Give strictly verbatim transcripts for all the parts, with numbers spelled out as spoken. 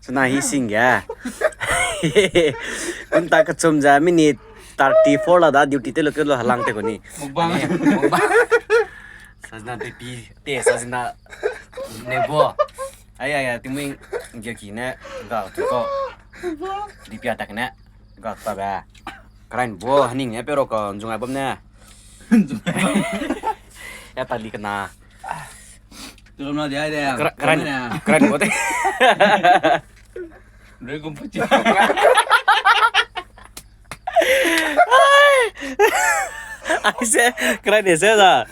Suna hi sing ge. Kunta kechum ze minute thirty four la da duty te lo ke lo halang te ko ni. Mukbang. Mukbang. Sazina de pi te sazina nebo. Ai ai ai timing ge ki ne ga tu ko. Di pia tak ne ga ta ba. Karain bo haning ne pero ko njung ai bam ne. Ya tali kana. Tulom na dia dia. Kara-, karain, karain bo te. Rui gum puchi. Ai se, karain ne se da.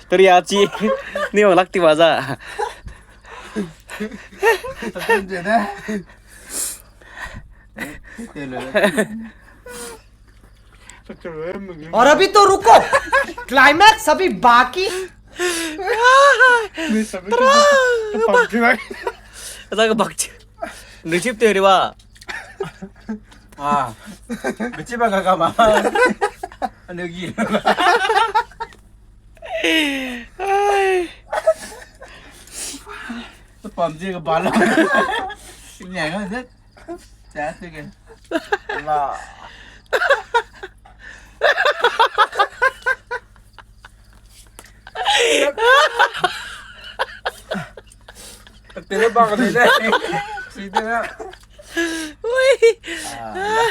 Teriachi, ni wang lak ti ba za. Takun je da. Tele. और अभी तो रुको, climax अभी बाकी। Ada ke bak. Nui chip te riwa. Ah. Bichi ba ka ka ma. Anu gi. Ai. Pam je ka ba la. Nya ga de. Cha se ke. La. Tele bak de de. Si de na. Ui. Ah.